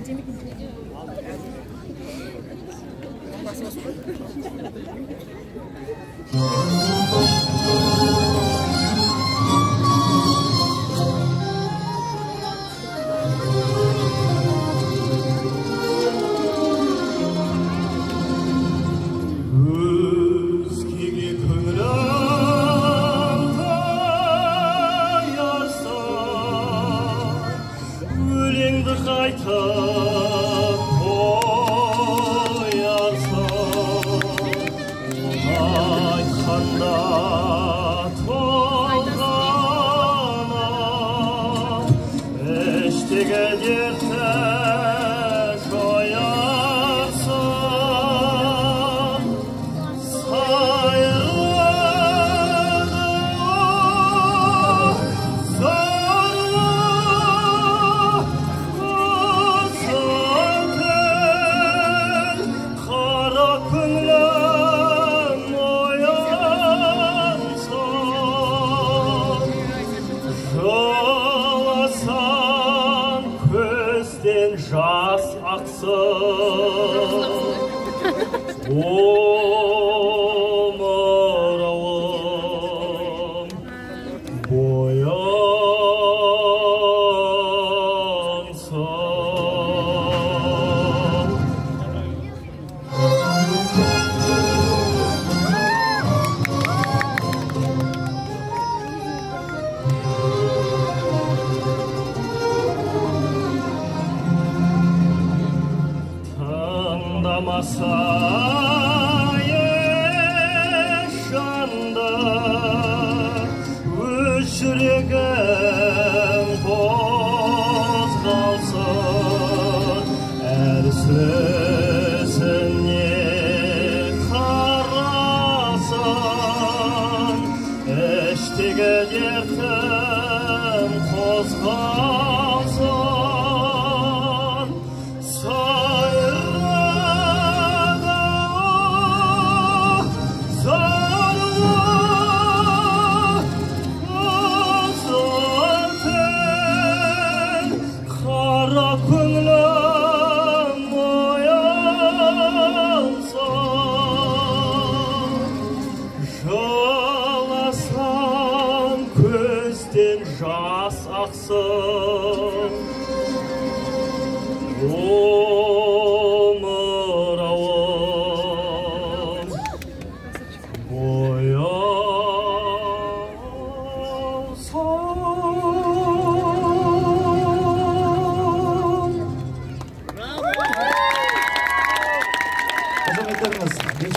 Өзгеге көңілім тоярса, өлеңді қайтып қоярсың. Айтқанда толғанам, іштегі дертті жоярсың. Сайрады зарлы қызыл тіл, қара көңілім оянсын. Жыласаң көзден жас ақсын, омырауым боянсын. Тыңдамаса еш жанды, өз жүрегім қозғалсын, әр сөзіне қарасын, іштегі дертім қозғалсын. Сайрады зарлы қызыл тіл, қара көңілім оянсын. Жыласаң көзден жас ақсын, омырауым боянсын. Қошеметтеріңіз.